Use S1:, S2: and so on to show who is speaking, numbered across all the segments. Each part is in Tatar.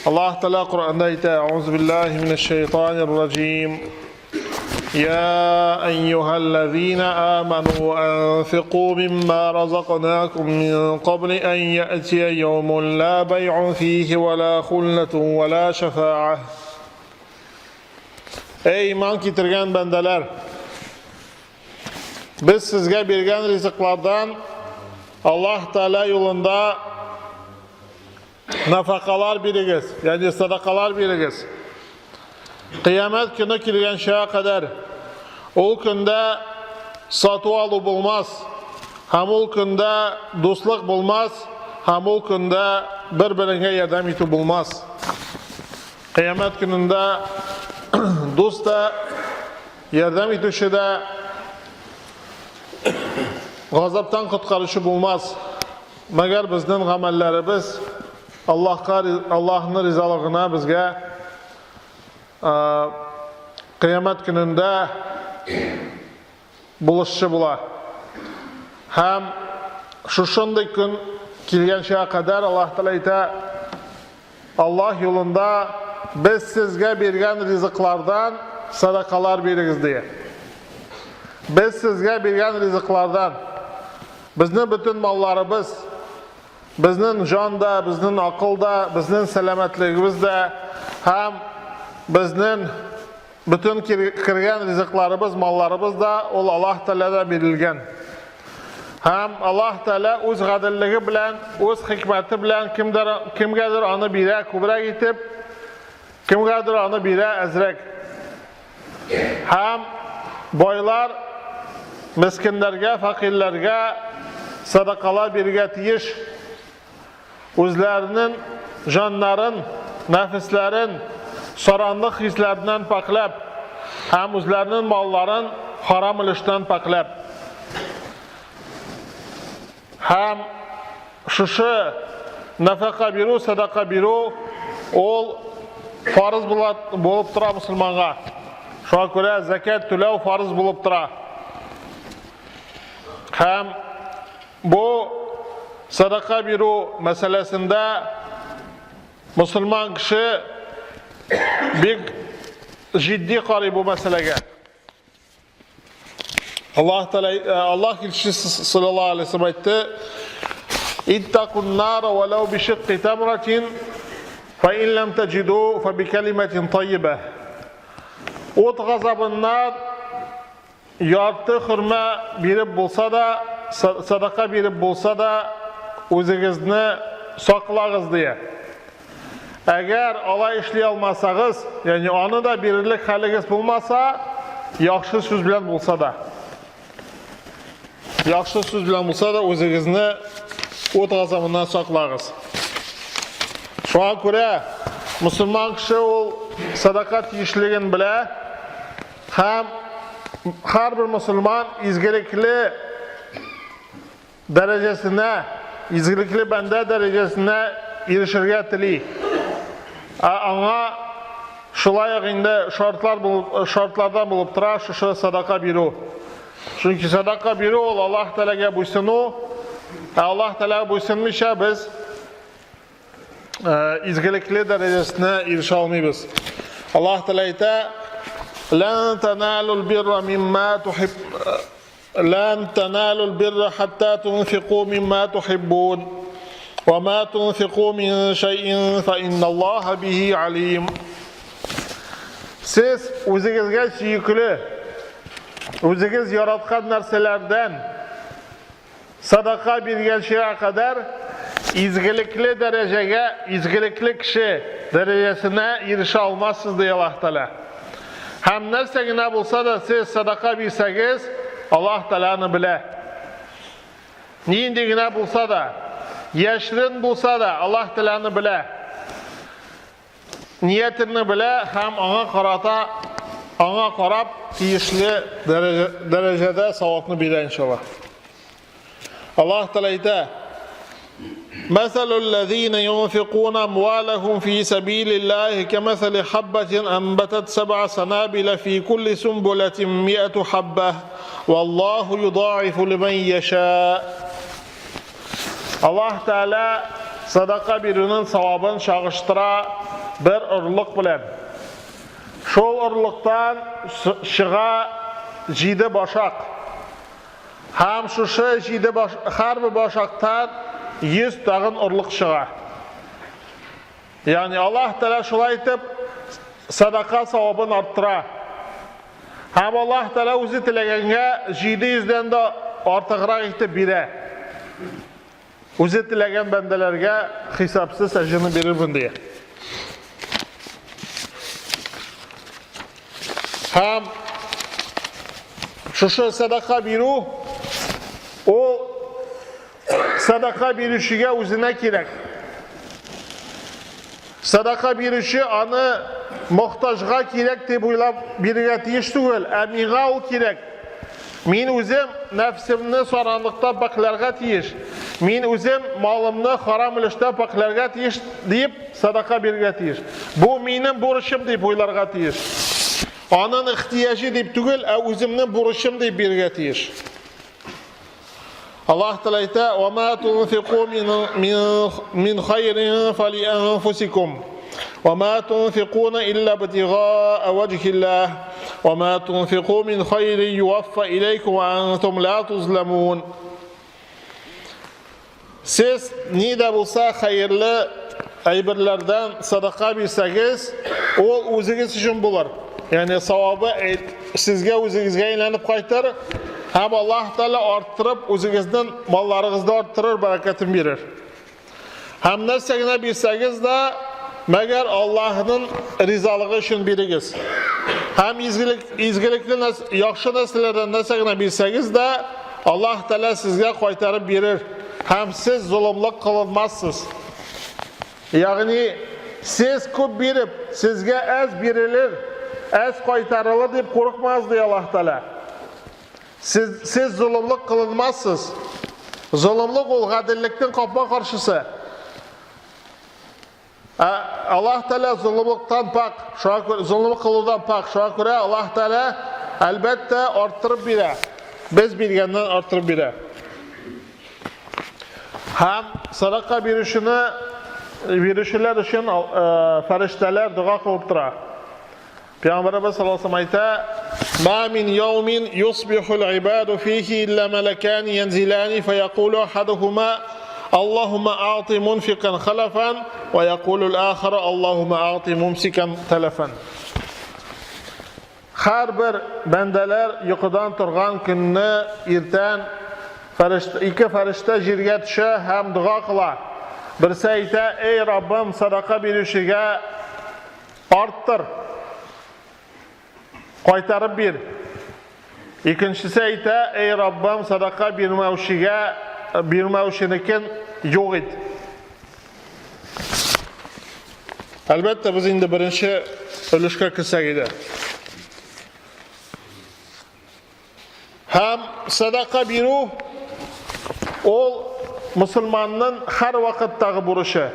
S1: Аллаһ Тәгалә Коръәндә әйтә: "Аузу биллаһи минәш шайтанир раҗим. Я әйюһәлләзина аману анфику мимма разакнакум мин кабли ан яътия яумун ла бай'ун фихи ва ла хуллатун ва ла шафа'а." Эй иман китергән бәндәләр! Без сезгә биргән ризыклардан Аллаһ Тәгалә юлында нафакалар бирегез, ягъни садакалар бирегез. Кыямәт көне килгәнчә кадәр ул көндә сату алу булмас, һәм ул көндә дуслык булмас, һәм ул көндә бер-береңә ярдәм итү булмас. Кыямәт көнендә дус та, ярдәм итүче дә, газаптан коткаручы булмас. Мәгәр безнең гамәлләребез Аллаһка, Аллаһның ризалыгына безгә кыямәт көнендә булышчы була. Һәм шушындый көн килгәнчә кадәр Аллаһ Тәгалә әйтә, Аллаһ юлында без сезгә биргән ризыклардан садакалар бирегез ди. Без сезгә биргән ризыклардан. Безнең бөтен малларыбыз, безнең җан да, безнең акыл да, безнең сәламәтлегебез дә һәм безнең бөтен кергән ризыкларыбыз, малларыбыз да ул Аллаһ Тәгаләдән бирелгән. Һәм Аллаһ Тәгалә үз гаделлеге белән, үз хикмәте белән кемдер, кемгәдер аны бирә күбрәк итеп, кемгәдер аны бирә әзрәк. Һәм байлар мескеннәргә, фәкыйрьләргә садакалар бирергә тиеш. Үзләренең җаннарын, нәфесләрен саранлык хисләреннән пакьләп һәм үзләренең малларын харам өлештән пакьләп. Һәм шушы нәфәка бирү, садака бирү ул фарыз булып тора мусульманга. Шуңа күрә зәкят түләү фарыз булып тора. Һәм бу садака бирү мәсьәләсендә мусульман кеше бик җитди карый бу мәсьәләгә. Аллаһ Тәгалә э, Аллаһ илчесе саллаллаһу алейһи вәсәлләм әйтте: "Иттакун нара валау бишикки тамратин, фа ин лам таҗиду фа бикалиматин тайиба." Ут газабыннан ярты хөрмә биреп булса да, садака биреп булса да, үзегезне саклагыз дия. Әгәр алай эшли алмасагыз, ягъни аны да бирерлек хәлегез булмаса, яхшы сүз белән булса да. Яхшы сүз белән булса да үзегезне ут газабыннан саклагыз. Шуңа күрә мусульман кеше ул садака тиешлеген белә һәм һәрбер мусульман изгелекле дәрәҗәсенә, изгелекле бәндә дәрәҗәсенә ирешергә тели. Ә аңа шулай ук инде шартлар булып, шартлардан булып тора шушы садака бирү. Чөнки садака бирү ул Аллаһ Тәгаләгә буйсыну, ә Аллаһ Тәгаләгә буйсынмыйча без изгелекле дәрәҗәсенә ирешә алмыйбыз. Аллаһ Тәгалә әйтә: "Лән таналул бирра мимма тухиб Лән таналул бирра хатта тунфику мимма тухиббун. Ва ма тунфику мин шәйин фа инналлаһа бихи алим. Сез үзегезгә сөекле, үзегез яраткан нәрсәләрдән садака биргәнчегә кадәр изгелекле дәрәҗәгә, изгелекле кеше дәрәҗәсенә ирешә алмассыз, ди Аллаһ Тәгалә. Һәм нәрсә генә булса да сез садака бирсәгез, Аллаһ Тәгалә аны белә. Нинди генә булса да, яшерен булса да, Аллаһ Тәгалә аны белә. Ниятеңне белә һәм аңа карата аңа карап тиешле дәрәҗәдә савапны бирә иншалла. Аллаһ Тәгалә әйтә: مثل الذين ينفقون أموالهم في سبيل الله كمثل حبة أنبتت سبع سنابل في كل سنبلة مئة حبة والله يضاعف لمن يشاء Аллаһ Тәгалә садака бирүнең савабын чагыштыра. бер орлык белән. Шул орлыктан чыга җиде башак. Һәм шушы җиде баш, һәрбер башактан 100 тагын орлык чыга. Ягъни Аллаһ Тәгалә шулай итеп садака савабын арттыра. Һәм Аллаһ Тәгалә үзе теләгәнгә 700 дән дә артыграк итеп бирә. Үзе теләгән бәндәләргә хисапсыз әҗерне бирермен ди. Һәм шушы садака бирү ул садака бирүчегә үзенә кирәк. Садака бирүче аны мохтаҗга кирәк дип уйлап бирергә тиеш түгел, ә миңа ул кирәк. Мин үзем нәфсемне саранлыкта пакьләргә тиеш. Мин үзем малымны харам өлештә пакьләргә тиеш дип садака бирергә тиеш. Бу минем бурычым дип уйларга тиеш. Анын ихтияҗы дип түгел, ә үземнең бурычым дип бирергә тиеш. Аллаһ Тәгалә әйтә: "Ва ма тунфику мин хайрин фали анфусикум. Ва ма тунфикуна илля бтигаа ваҗхиллаһ. Ва ма тунфику мин хайрин юваффа илейкум ва антум ла тузламун." Сез ни дә булса хәерле әйберләрдән садака бирсәгез, ул үзегез өчен булыр. Ягъни савабы сезгә үзегезгә әйләнеп кайтыр һәм Аллаһ Тәгалә арттырып үзегезнең малларыгызны арттырыр, бәрәкәтен бирер. Һәм нәрсә генә бирсәгез дә, мәгәр Аллаһның ризалыгы өчен бирегез. Һәм изгелек, изгелекле яхшы нәрсәләрдән нәрсә генә бирсәгез дә, Аллаһ Тәгалә сезгә кайтарып бирер һәм сез золымлык кылынмассыз. Ягъни сез күп биреп, сезгә әз бирелер, әз кайтарылыр дип курыкмагыз, ди Аллаһ Тәгалә. Сез, сез золымлык кылынмассыз. Золымлык ул гаделлекнең капма-каршысы. Ә Аллаһ Тәгалә золымлыктан пак, шуңа күрә золымлык кылудан пак, шуңа күрә Аллаһ Тәгалә әлбәттә арттырып бирә. Без биргәннән арттырып бирә. Һәм садака бирүчене бирүчеләр өчен фәрештәләр дога кылып тора. Пәйгамбәребез саллаллаһу алейһи әйтә: "Ма мин яумин юсбихул ибаду фихи илля малакани янзилани фаякулу ахадухума Аллаһумма а'ти мунфикан халафан ва якулу ал-ахару Аллаһумма а'ти мумсикан талафан." Һәрбер бәндәләр йокыдан торган көнне иртән фәрештә, ике фәрештә җиргә төшә һәм дога кыла. Берсе әйтә: "Эй Раббым, садака бирүчегә Арттыр. Кайтарып бир. Икенчесе әйтә, эй Раббым, садака бирмәүчегә, бирмәүченекен юк ит. Әлбәттә, без инде беренче өлешкә керсәк иде. Һәм садака бирү ул мусульманның һәр вакыттагы бурычы.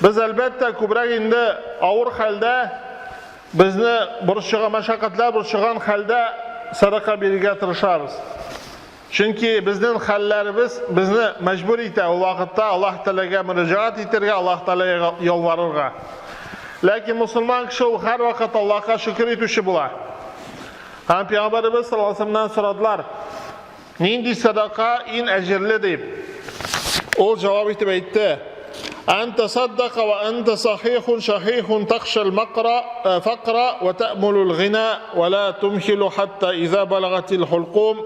S1: Без әлбәттә күбрәк инде авыр хәлдә безне борчыган мәшәкатьләр борчыган хәлдә садака бирергә тырышабыз. Чөнки безнең хәлләребез безне мәҗбүр итә ул вакытта Аллаһ Тәгаләгә мөрәҗәгать итәргә, Аллаһ Тәгаләгә ялварырга. Ләкин мусульман кеше ул һәрвакыт Аллаһка шөкер итүче була. Һәм Пәйгамбәребез саллаллаһу алейһи вәсәлләмнән сорадылар, нинди садака иң әҗерле дип. Ул җавап итеп әйтте: Ан тасаддака ва анта сахихун шахихун тахшал макра э, факра ва та'мулу гина ва ла тумхилу хатта иза балагатил хулкум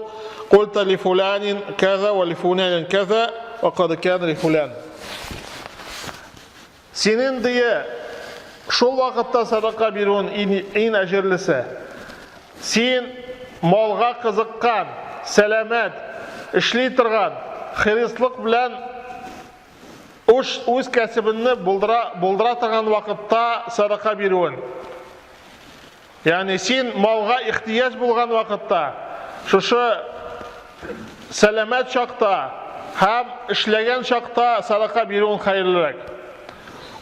S1: культа ли фуланин каза ва ли фуланин каза ва кад кана ли фулан. Синең дие шул вакытта садака бирүен иң әҗерлесе. Син малга кызыккан, сәламәт, эшли торган, хирыслык белән үз, үз кәсебеңне булдыра, булдыра торган вакытта садака бирүен. Ягъни син малга ихтыяҗ булган вакытта, шушы сәламәт чакта һәм эшләгән чакта садака бирүең хәерлерәк.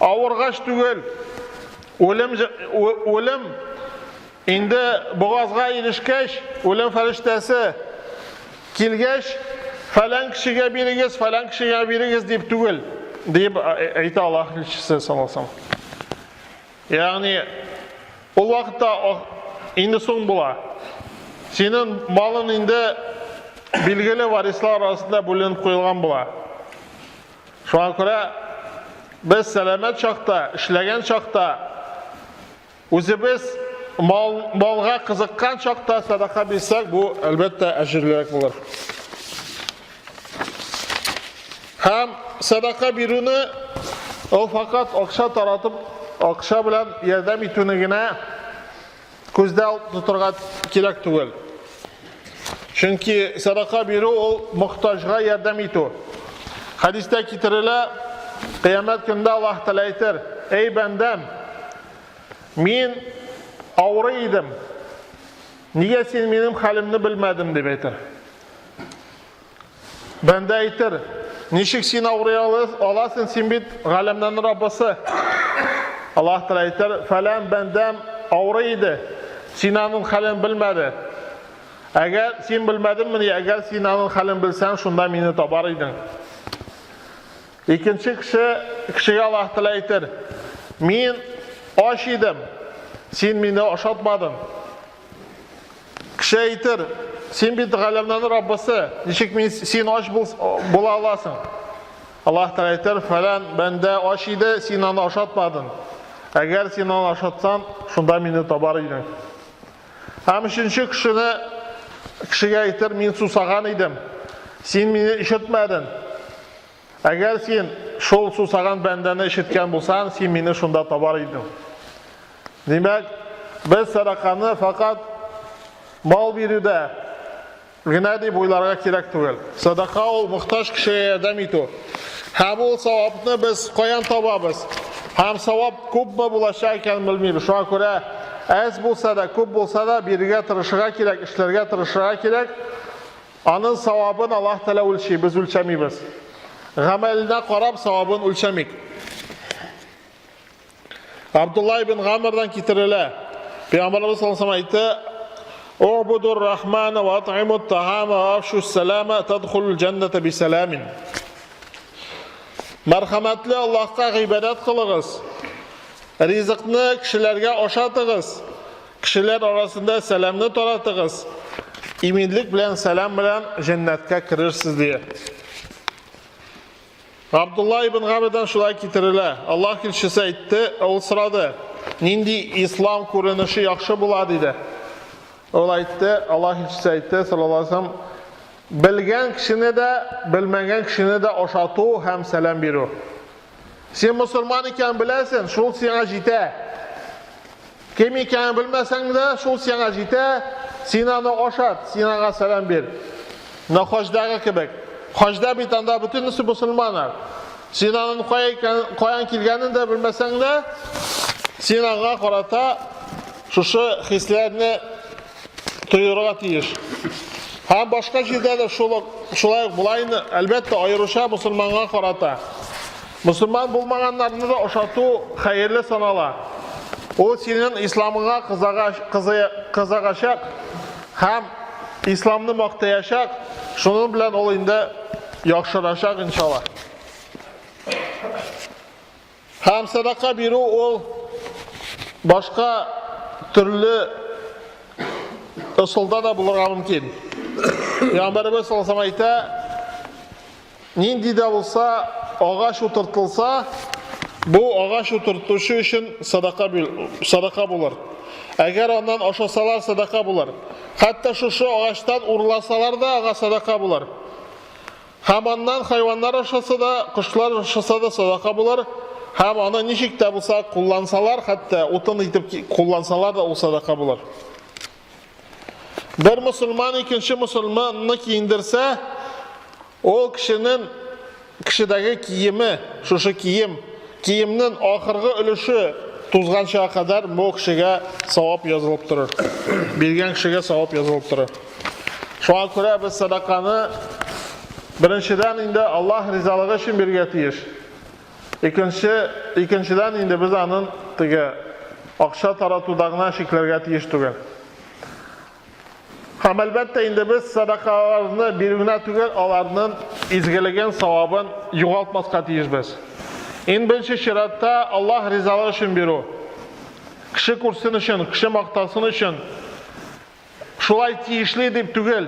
S1: Авыргач түгел, үлем үлем инде бугазга ирешкәч, үлем фәрештәсе килгәч, фәлән кешегә бирегез, фәлән кешегә бирегез дип түгел, дип әйтә Аллаһ илчесе саллаллаһу алейһи. Ягъни ул вакытта инде соң була. Синең малың инде билгеле варислар арасында бүленеп куелган була. Шуңа күрә без сәламәт чакта, эшләгән чакта, үзебез мал, малга кызыккан чакта садака бирсәк, бу әлбәттә әҗерлерәк булыр. Һәм садака бирүне ул факат акча таратып, акча белән ярдәм итүне генә күздә тотырга кирәк түгел. Чөнки садака бирү ул мохтаҗга ярдәм итү. Хәдистә китерелә, кыямәт көнендә Аллаһ Тәгалә әйтер: "Эй бәндәм, мин авырый идем. Нигә син минем хәлемне белмәдең?" дип әйтер. Бәндә әйтер, ничек син авырый аласың, син бит галәмнәрнең Раббысы. Аллаһ Тәгалә әйтер, фәлән бәндәм авырый иде, син аның хәлен белмәде. Әгәр син белмәдеңмени, әгәр син аның хәлен белсәң, шунда мине табар идең. Икенче кеше, кешегә Аллаһ Тәгалә әйтер, мин ач идем, син мине ашатмадың. Кеше әйтер, син бит галәмнәрнең Раббысы, ничек мин син ач була аласың? Аллаһ Тәгалә әйтер, фәлән бәндә ач иде, син аны ашатмадың. Әгәр син аны ашатсаң, шунда мине табар идең. Һәм өченче кешене кешегә әйтер, мин сусаган идем, син мине ишетмәдең. Әгәр син шул сусаган бәндәне ишеткән булсаң, син мине шунда табар идең. Димәк, без сәдаканы фәкать мал бирүдә генә дип уйларга кирәк түгел. Сәдака ул мохтаҗ кешегә ярдәм итү. Һәм ул савапны без каян табабыз? Һәм савап күпме булачак икәнен белмибез. Шуңа күрә әз булса да, күп булса да бирергә тырышырга кирәк, эшләргә тырышырга кирәк. Аның савабын Аллаһ Тәгалә үлчи, без үлчәмибез. Гамәленә карап савабын үлчәмик. Абдулла ибн Гамрдан китерелә. Пәйгамбәребез саллаллаһу алейһи әйтте: "Убудур рахмана ва ат'имут таама ва афшус салама тадхулул җанната бисаламин." Мәрхәмәтле Аллаһка гыйбадәт кылыгыз. Ризыкны кешеләргә ашатыгыз. Кешеләр арасында сәламне таратыгыз. Иминлек белән, сәлам белән җәннәткә керерсез дия. Абдулла ибн Габидан шулай китерелә. Аллаһ илчесе әйтте, ул сорады, нинди ислам күренеше яхшы була диде. Ул әйтте, Аллаһ илчесе әйтте, саллаллаһу алейһи белгән кешене дә, белмәгән кешене дә ашату һәм сәлам бирү. Син мусульман икән беләсең, шул сиңа җитә. Кем икәнен белмәсәң дә, шул сиңа җитә, син аны ашат, син аңа сәлам бир. Менә хаҗдагы кебек. Хаҗда бит анда бөтенесе мусульманнар. Син аның кая икән, каян килгәнен дә белмәсәң дә, син аңа карата шушы хисләрне тоерга тиеш. Һәм башка җирдә дә шул шулай ук була инде, әлбәттә, аеруча мусульманга карата. Мусульман булмаганнарны да ошату хәерле санала. Ул синең исламыңа кызыгачак һәм исламны мактаячак, шуның белән ул инде яхшырачак иншалла. Һәм садака бирү ул башка төрле ысулда да булырга мөмкин. Пәйгамбәребез саллаллаһу алейһи әйтә, нинди дә булса агач утыртылса, бу агач утыртучы өчен садака садака булыр. Әгәр аннан ашасалар, садака булыр. Хәтта шушы агачтан урласалар да, аңа садака булыр. Һәм аннан хайваннар ашаса да, кошлар ашаса да садака булыр. Һәм аны ничек тә булса куллансалар, хәтта утын итеп куллансалар да ул садака булыр. Бер мусульман икенче мусульманны киендерсә, ул кешенең кешедәге киеме, шушы кием, киемнең ахыргы өлеше тузганчага кадәр бу кешегә савап язылып торыр. Биргән кешегә савап язылып торыр. Шуңа күрә без садаканы беренчедән инде Аллаһ ризалыгы өчен бирергә тиеш. Икенче, икенчедән инде без аның теге акча таратуда гына чикләргә тиеш түгел. Һәм әлбәттә инде без садакаларны бирү генә түгел, аларның изгелеген, савабын югалтмаска тиешбез. Иң беренче чиратта Аллаһ ризалыгы өчен бирү. Кеше күрсен өчен, кеше мактасын өчен, шулай тиешле дип түгел.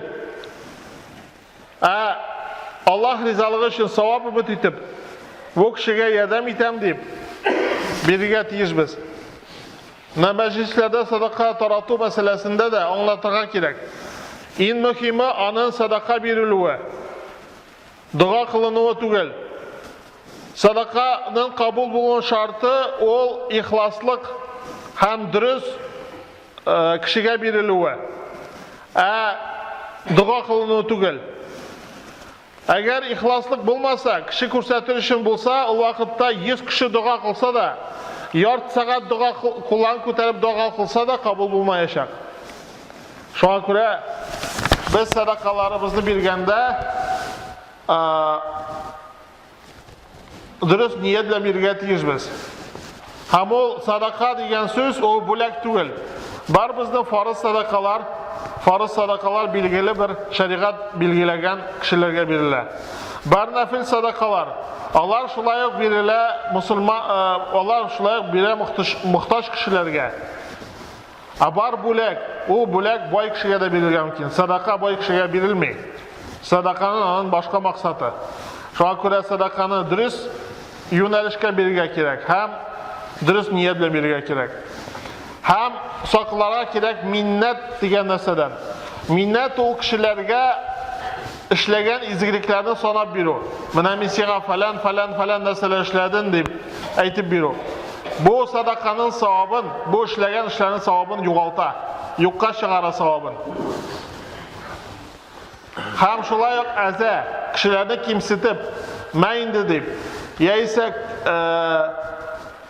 S1: Ә Аллаһ ризалыгы өчен савап өмет итеп, бу кешегә ярдәм итәм дип бирергә тиешбез. Менә мәҗлесләрдә садака тарату мәсьәләсендә дә аңлатырга кирәк. Иң мөһиме аның садака бирелүе. Дога кылынуы түгел. Садаканың кабул булуының шарты ул ихласлык һәм дөрес кешегә бирелүе. Ә дога кылынуы түгел. Әгәр ихласлык булмаса, кеше күрсәтер өчен булса, ул вакытта 100 кеше дога кылса да, ярты сәгать дога кулларын күтәреп дога кылса да кабул булмаячак. Шуңа күрә без сәдакаларыбызны биргәндә дөрес ният белән бирергә тиешбез. Һәм ул садака дигән сүз ул бүләк түгел. Бар безнең фарыз садакалар, фарыз садакалар билгеле бер шәригать билгеләгән кешеләргә бирелә. Бар нәфил садакалар, алар шулай ук бирелә мусульман, алар шулай ук бирә мохтаҗ кешеләргә. Ә бар бүләк, ул бүләк бай кешегә дә бирелергә мөмкин. Садака бай кешегә бирелми. Садаканың аның башка максаты. Шуңа күрә садаканы дөрес юнәлешкә бирергә кирәк һәм дөрес ният белән бирергә кирәк. Һәм сакларга кирәк миннәт дигән нәрсәдән. Миннәт ул кешеләргә эшләгән изгелекләрне санап бирү. Менә мин сиңа фәлән, фәлән, фәлән нәрсәләр эшләдем дип әйтеп бирү. Бу садаканың савабын, бу эшләгән эшләрнең савабын югалта, юкка чыгара савабын. Һәм шулай ук әзә, кешеләрне кимсетеп, мә инде дип, яисә э,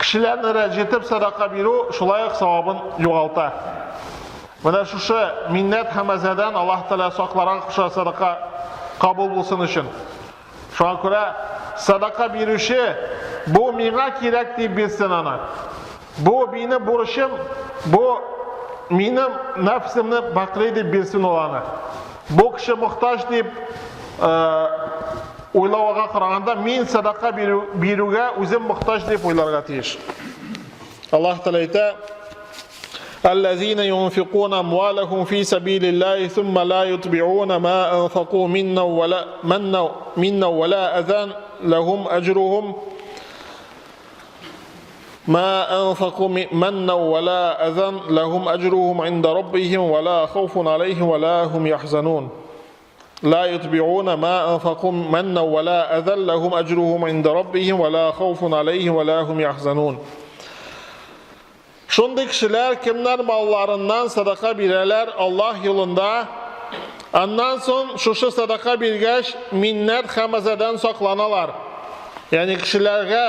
S1: кешеләрне рәнҗетеп садака бирү шулай ук савабын югалта. Менә шушы миннәт һәм әзәдән Аллаһ Тәгалә сакларга куша садака кабул булсын өчен. Шуңа күрә садака бирүче бу миңа кирәк дип бирсен аны. Бу минем бурычым, бу минем нәфсемне баклый дип бирсен ул аны. Бу кеше мохтаҗ дип э, уйлауга караганда мин садака бирү, бирүгә үзем мохтаҗ дип уйларга тиеш. Аллаһ Тәгалә әйтә: الذين ينفقون أموالهم في سبيل الله ثم لا يتبعون ما أنفقوا منا ولا منا منا ولا أذى لهم أجرهم ما أنفقوا منا ولا أذى لهم أجرهم عند ربهم ولا خوف عليهم ولا هم يحزنون لا يتبعون ما أنفقوا منا ولا أذى لهم أجرهم عند ربهم ولا خوف عليهم ولا هم يحزنون. Шундый кешеләр, кемнәр малларыннан садака бирәләр Аллаһ юлында, аннан соң шушы садака биргәч, миннәт һәм әзәдән сакланалар. Ягъни кешеләргә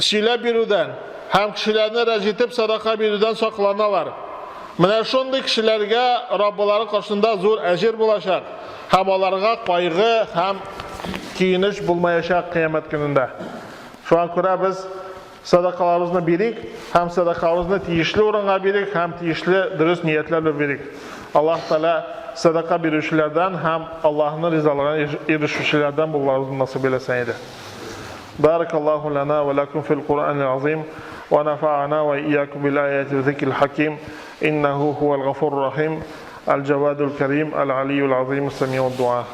S1: сөйләп бирүдән һәм кешеләрне рәнҗетеп садака бирүдән сакланалар. Менә шундый кешеләргә Раббылары каршында зур әҗер булачак һәм аларга кайгы һәм көенеч булмаячак кыямәт көнендә. Шуңа күрә без Сәдакаларыбызны бирик һәм сәдакабызны тиешле урынга бирик һәм тиешле дөрес ниятләр белән бирик. Аллаһ Тәгалә сәдака бирүчеләрдән һәм Аллаһның ризалыгына ирешүчеләрдән булуларыбызны насыйп әйләсен иде. Баракаллаһу лана ва лакум фил Куръанил азим ва нафа'ана ва иякум бил аяти ва зикрил хаким. Иннаху хувал гафурур рахим, аль-Джавадул Карим, аль-Алиюл Азим, Самиуд дуа.